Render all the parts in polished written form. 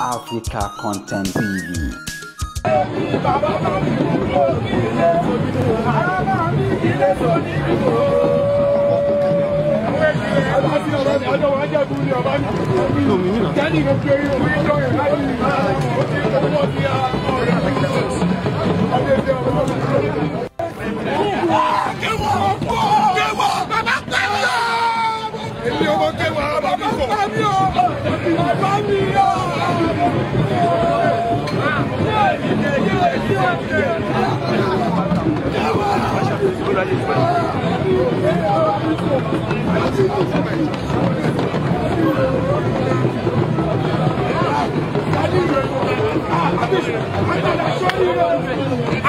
Africa Content TV.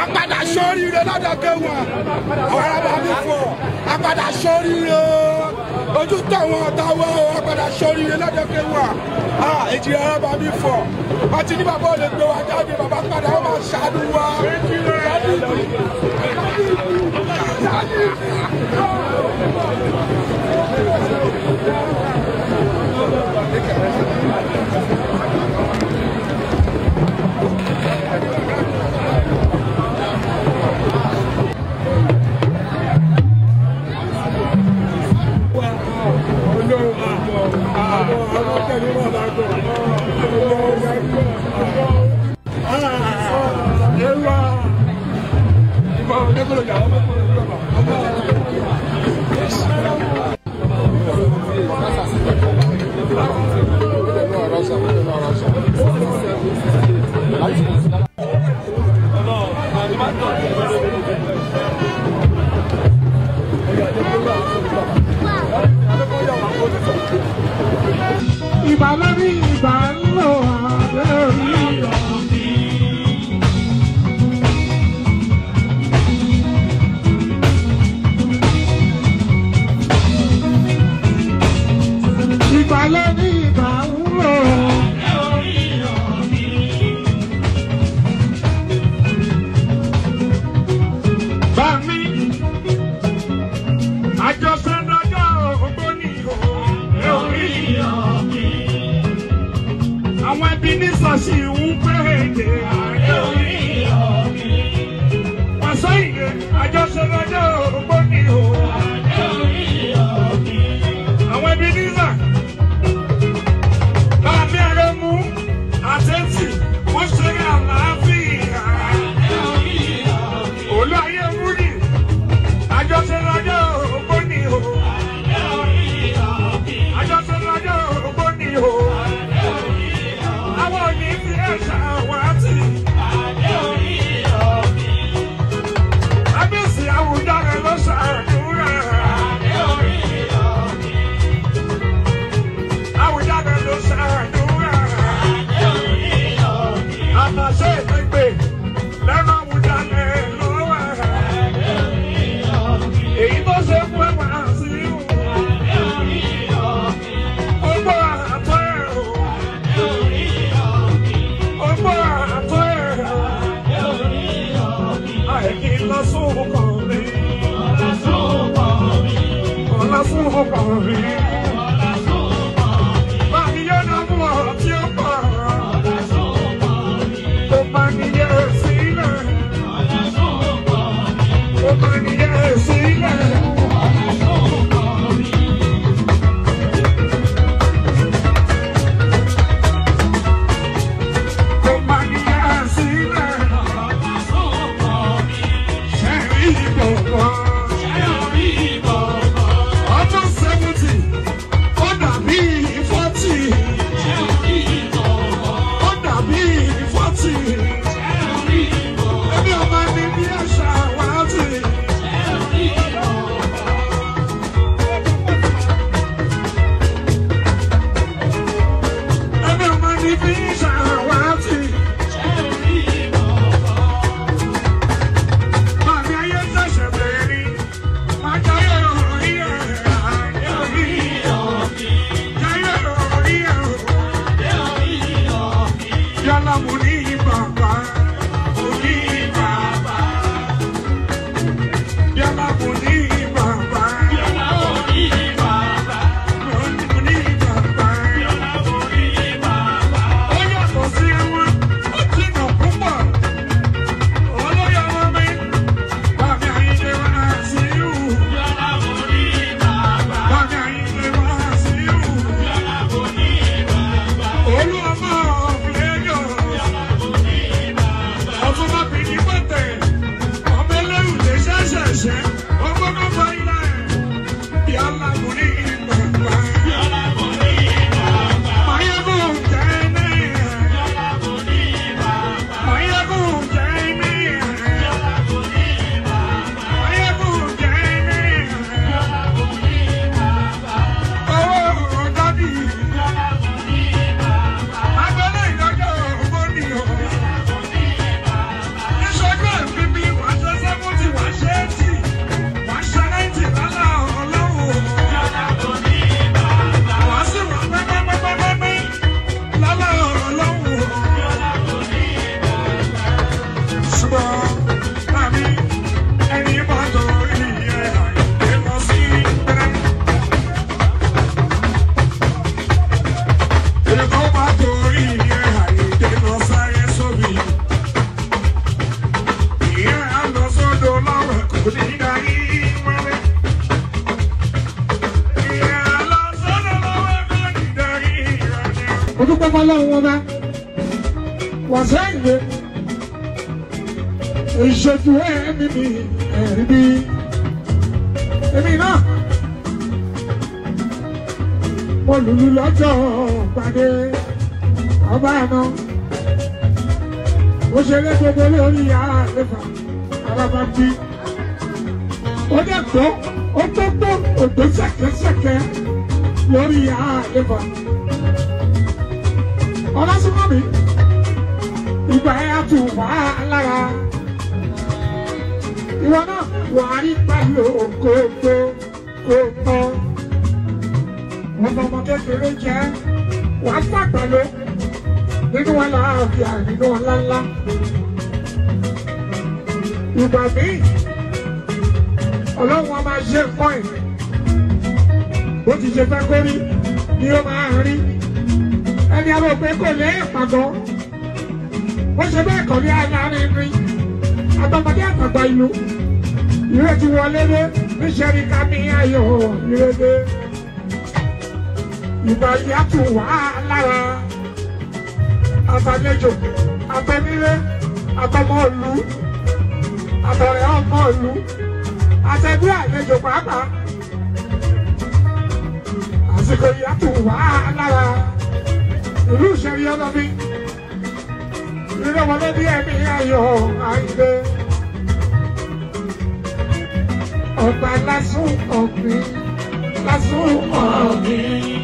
Apadà sóríire lọ́dọ̀ Kéwà, àwọn arábà mi fọ̀, apadà sóríire, ojú táwọn ọ̀tá wọ́, apadà sóríire lọ́dọ̀ Kéwà, èjì arábà mi fọ̀, wọ́n ti ní bàbá ò lè gbé wa jáde, bàbá padà ó máa ṣàánú wa. Ìbà lórí ìbà ń lò lórí ọ̀mí. Ìbà lórí ìbà ń lò lórí ọ̀mí. Bá mi, àjọṣe lọ́jọ́ ògbóni lórí ọ̀mí. Àwọn ẹbí ní sọ́ọ̀sì ń pèdè ààrẹ orí ọ̀mí. Wàsó ìdè àjọṣe lọ́jọ́ ògbóni o. Ààrẹ orí ọ̀mí. Àwọn ẹbí ní sà. Bàbá ẹ̀rọ mú àtẹ̀tì wọ́n ṣeré àlàáfíà. Ààrẹ orí ọ̀mí. Olú ayé múlì àjọṣe lọ́jọ́ ògbóni o. Ààrẹ orí ọ̀mí. Àjọṣe lọ́jọ́ ògbóni o. Àwọn òní fi ẹ̀ṣà wá tì. Kábíyèsí Àwùjalẹ̀ ló ṣàdúrà. Àwùjalẹ̀ ló ṣàdúrà. Àmàṣe ìpèpè lẹ́nu Àwùjalẹ̀ ló wà. Èyí tó ṣe fún ẹwà sí ìwò. Gbogbo àtọ́ ẹ̀ o. Gbogbo àtọ́ ẹ̀ o. Àìkí lọ́sùn kan mi. Ọlásùn kan mi. Bámi yóò ná fún ọ tí ó pọ̀. Kò má níyẹ sílẹ̀. Kò má níyẹ sílẹ̀. Kò má níyẹ sílẹ̀. Ṣé rí bọ̀bọ̀? Ọdún 70. Mo dúpẹ́ fọlọ́run wọn bá wàṣẹ́ ìwé ìṣojú ẹ̀mí mi ẹ̀rí bí èmi náà mo lùlù lọ́jọ́ gbàdé ọba àná mo ṣeré gbogbo lórí àlefa alábàbí ó dẹ̀ tó ó tó tó ògbó ṣẹ̀kẹ̀ṣẹ̀kẹ̀ lórí àlefa ọlásùnmọ́mi ìgbà ẹ̀ á tù wá lára ìwọ náà wà á rí pẹ̀lú òkòtò kòtò wọn fọmọ kékeré jẹ wà á fàgbà ló nínú àlàáfíà nínú ọlá ńlá ìgbà míì ọlọ́run a máa ṣe nǹkan ẹ̀ bó ti ṣe fẹ́ kó rí ni ó máa rí ẹni àwọn òpin kò lè pàgọ́ ó ṣe bẹ́ẹ̀ kọ́ ní aláàárín rí àtọmọdé àtàgbà ìlú ìrè ti wọlé dé níṣẹ́ ní ká ní ayọ̀ ìrè dé ìgbà yìí á tù wá lára àtàlejò àtẹnílé àtọmọ ìlú àtọ̀rẹ́ ọmọ ìlú àtẹbí àlejò pàápàá àsìkò yìí á tù wá lára ìlú ìṣẹ̀rí ọlọ́bí ìrè wọlé bí ẹ̀mí ayọ̀ àìlè ọba lásùn ọ̀gbìn lásùn ọ̀gbìn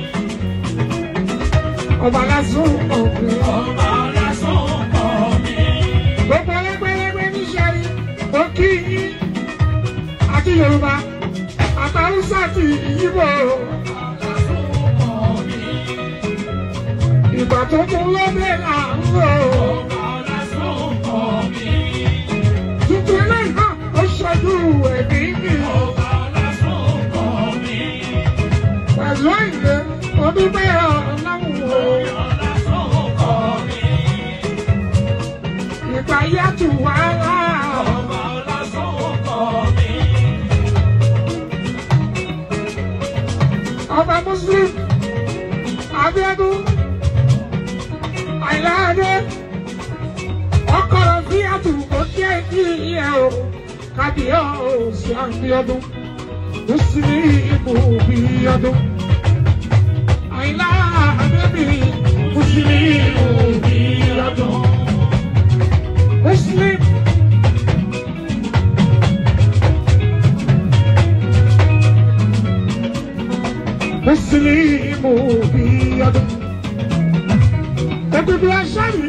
ọba lásùn ọ̀gbìn Ọba lásán ọ̀gbìn. gbogbo ẹlẹgbẹlẹgbẹ níṣẹrí ó kí yín àti Yorùbá àtàrúsà àti Ìyíbò Lásán ọ̀gbìn. ìgbà tó mú lóde là ń lò Ọba lásán ọ̀gbìn. tuntun eléyìí náà ó ṣojú ẹ̀mí mi Ọba lásán ọ̀gbìn. pẹ̀lú ìlé ọdún bẹ́ẹ̀ ọlọ́run o Lásán ọ̀gbìn. ìgbà yá tù wá láà. Ọba lásán ọ̀gbìn. Ọba Muslim Abíọ́dún Àyìnláadé ọkọ̀rọ̀ sí àtúnkò díẹ̀ ní ìyá o kábíyèsí Abíọ́dún Muslim Bíọ́dún Àyìnláadé mi Muslim Bíọ́dún Muslim. Muslim Bíọ́dún. Egungun aṣáájú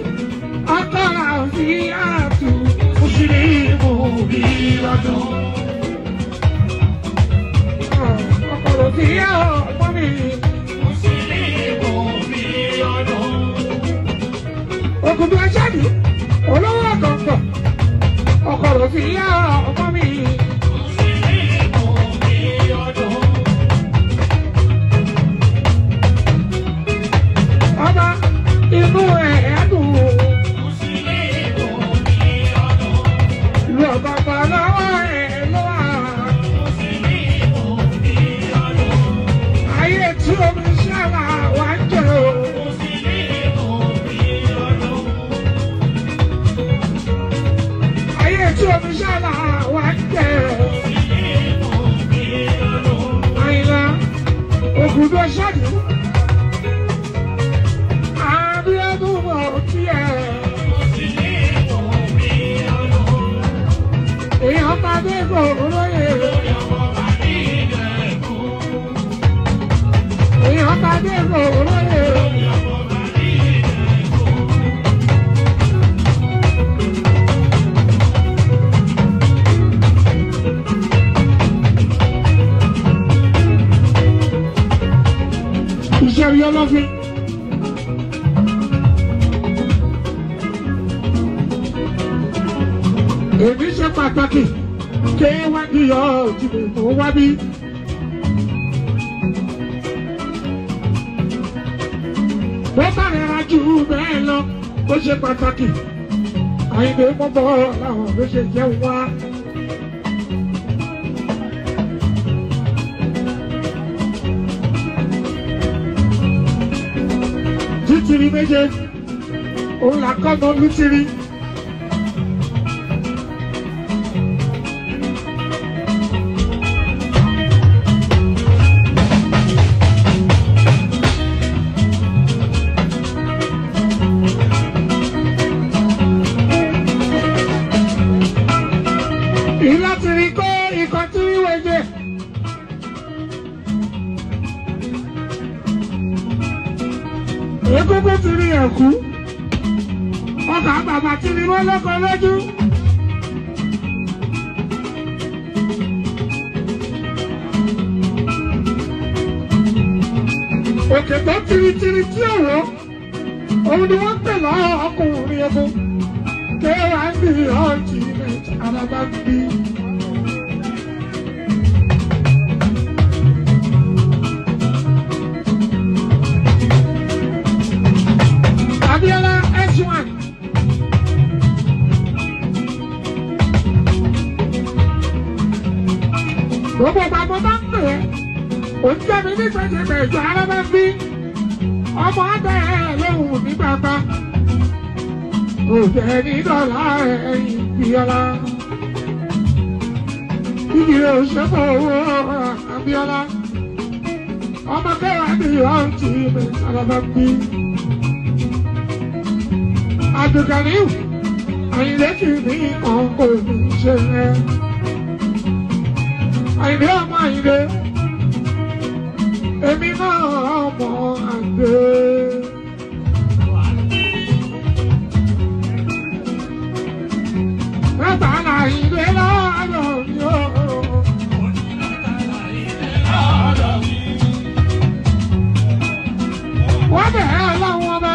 akọ́ra fi àtú Muslim Bíọ́dún. Ọkọ̀rọ̀ fi ọmọ mi. Muslim Bíọ́dún. Egungun aṣáájú olówó ọ̀gọ̀ǹgọ̀. Ọkọ̀rọ̀ fi ọmọ mi. Muslim Bíọ́dún. Ọba inú ẹ̀ dùn. Muslim Bíọ́dún. Ìlú ọ̀gọ̀ǹgọ̀ lọ́wọ́ ẹ̀ lọ́wọ́. Muslim Bíọ́dún. Ayé tí omi ṣáà wá ń jẹ o. Muslim Bíọ́dún. Ayé tí omi ṣáà wá ń jẹ o. Muslim Bíọ́dún. Àyìnlá Ògùdó ṣáàdù. Abíọ́dún mọ̀ kí ẹ. Muslim Bíọ́dún. Èèyàn bá dé kò lóye. Èèyàn bá dé kò lóye. Iṣẹ́ rí ọlọ́fin. Èmi ṣe pàtàkì ké wá ní ọ̀jìnì tó wá bí. Bó bá rẹra jù bẹ́ẹ̀ lọ, ó ṣe pàtàkì. Àyìnbó mọ́bọ̀ làwọn ló ṣe jẹun wá. Títí Tìrì méje òun là kọ́nà lútìrì. Ìlà tìrì kó ikọ̀ tìrì wẹ̀jẹ̀. Egungun ti rí ẹ̀kú, ọkà bàbà ti rí wọ́n lọ́kọ lójú. Òkè tó tiritiri tí ò wọ́, òun ni wọ́n ń pè lọ́wọ́ ọkùnrin ogun. Kéwàá ń bí ọ̀jì àràbà ń bí. Abiola S1. Gbogbo bàbá bá ń pè é, ò ń jẹ́ mi ní gbẹ̀jẹ̀gbẹ̀jọ ara bá ń bí. Ọmọ abẹ́ ẹ̀ lóhùn ní bàbá. Òjẹ́ ní dọ́là ẹ̀yìn Bíọ́lá. Ibi òṣèpọ̀ owó Abíọ́lá. Ọmọ kẹwàá ní ọ̀ǹtí mi ara bá ń bí. Abdulganiu, Àyìndé kì í ní ọ̀nkò ní ṣe rẹ̀. Àyìndé ọmọ Àyìndé, èmi náà ọmọ Àyìndé. Mẹ́ta l'Àyìndé lọ́dọ̀ mi o. Wọ́n bẹ̀rẹ̀ ọlọ́run ọba.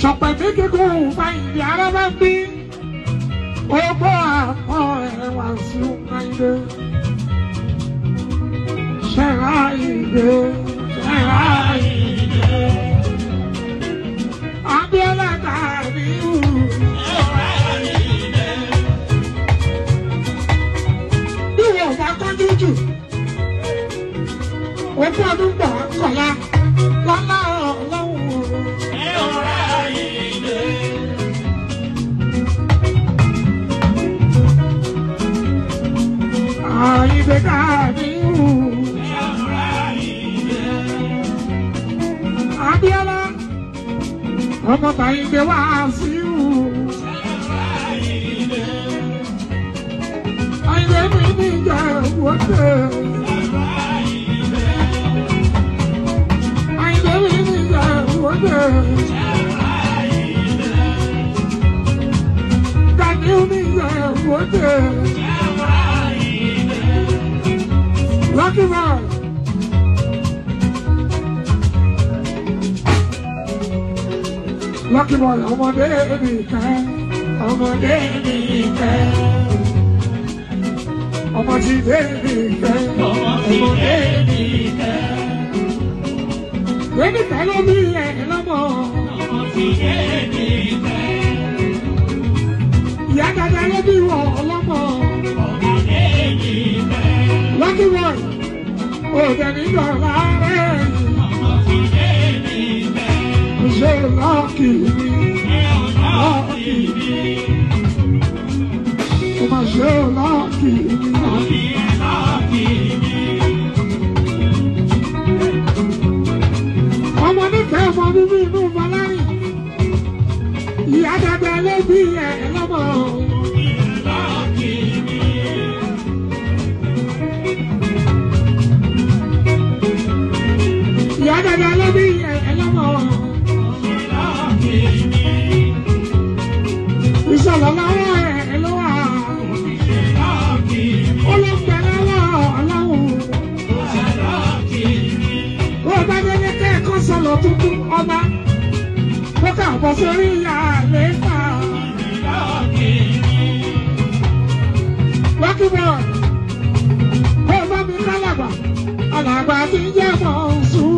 Sọ̀pẹ̀ ní kíkún Àyìndé ara bá ń bí. Ogbó àpọ̀ ẹ̀wà sí Àyìndé. Ṣẹ̀rá Àyìndé, ṣẹ̀rá Àyìndé. Abíọ́lá Gàníù. Bí wọ́n bá kánjú jù, ogún ọdún gbà kọ̀lá lọ́lá ọlọ́run. Àyìndé Gàníù. Abíọ́lá ọmọ Àyìndé Wàsíù. Àyìndé mi ní ìjà ìwọ́de. Àyìndé mi ní ìjà ìwọ́de. Gàníù ní ìjà ìwọ́de. Lucky man. Lucky boy, ọmọdé nìkan, ọmọdé nìkan, ọmọ ti dé nìkan, ọmọdé nìkan. Lẹ́nìkan ló bí ẹ̀ lọ́mọ. Ìyá dada ló bí wọ ọlọ́mọ. Lucky boy, òde nígbà láàárẹ̀. Ṣé lucky mi? Lucky mi. Ó máa ṣe lucky mi. Ọmọ nífẹ̀ẹ́ ọmọ bíbí inú Bọ́lárìn. Ìyá dada ló bí ẹ̀ lọ́mọ. Ìyá dada ló bí ẹ̀ lọ́mọ. Ìṣọ̀lọ̀ lọ́wọ́ ẹ̀ ló wà. Ó ló ń bẹ lọ́wọ́ ọlọ́run. Ó bá délé kẹ́ẹ̀kọ́ sọ̀lọ̀ tuntun ọba. Ó kà bọ̀ sórí ìyá lẹ́fà. Lucky boy, ó bá mi kálàgbà. Alàgbà tí ń jẹ́ mọ̀ sùúrù.